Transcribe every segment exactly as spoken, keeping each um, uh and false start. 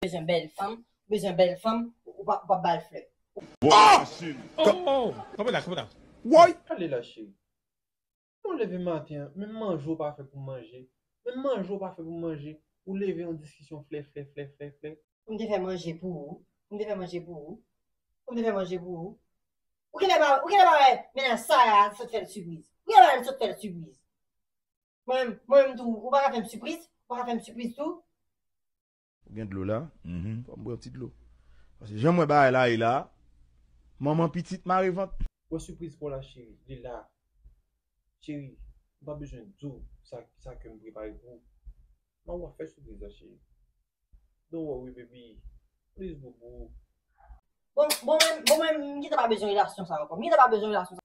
bezwen bèl fanm, bezwen bèl fanm, ou pa, ou pa ba l flè. Bon, Cheri. Oh! Kanpe la, kanpe la. Woy! Gade la, cheri. Mwen leve maten an, menm manje w pa fè pou m manje. Menm manje w pa fè pou m manje. Ou leve yon diskisyon flè, flè, flè, flè, flè. Pou m te fè manje pou ou. Pou m te fè manje pou ou. Pou m te fè manje pou ou. Ou genlè pa, ou genlè pa wè mennaj Sara sot fè l sipriz. Ou genlè pa wè l sot fè l sipriz. Mwen menm, mwen menm tou, ou pa ka fè m sipriz? Ou pa ka fè m sipriz tou? Ou gen dlo la? Fò m pran ti dlo. Paske jan m wè bagay la ye la, manman pitit mare vant. Wè sipriz pa w la, cheri. Li la. Cheri, m pa bezwen di w sa, sa ke m prepare pou ou. Mwen w ap fè sipriz la, cheri. Don't worry, baby. Please, boubou. Bon, bon, mwen, bon, mwen, m gentan pa bezwen relasyon sa ankò. M gentan pa bezwen relasyon sa.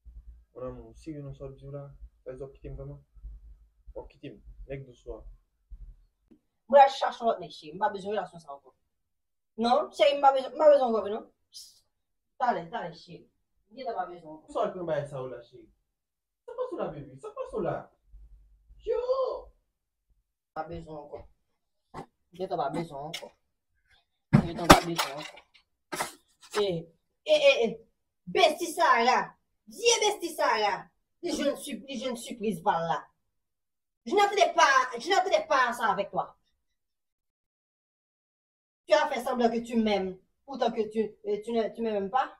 Mon amour, ou serye nan sa w ap di w la? Sa vle di w ap kite m vrèman? W ap kite m? Nèg dous ou a? Mwen al chache yon lòt nèg, cheri. M pa bezwen relasyon sa ankò. Non, cheri, m pa bezwen, m pa bezwen ankò, non. Talè, talè, cheri. M gentan pa bezwen ankò. Pou sa w al pran bagay sa yo la, cheri? Sa k pase w la, baby? Sa k pase w la? Yo! Pa bezwen ankò. Gentan pa bezwen ankò. Gentan pa bezwen ankò. E, e, e, e. Besti Sara. Vye besti Sara. Li jwenn, li jwenn sipriz pa l la. Je n'attendais pas, je n'attendais pas à ça avec toi. Tu as fait semblant que tu m'aimes, pourtant que tu, euh, tu ne tu m'aimes pas.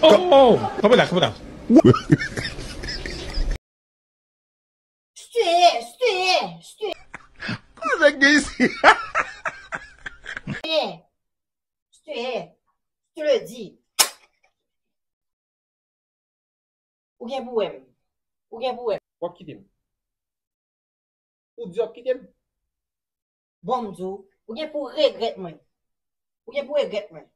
Oh! Kanpe la, kanpe la. Je te hais, je te hais, je te Kòman sa gen isi? hais, je te hais, je te le dis. Ou gen pou wè m. Ou gen pou wè m. W ap kite m? Ou di w ap kite m? Bon, m di w, ou gen pou regrèt mwen. Ou gen pou regrèt mwen.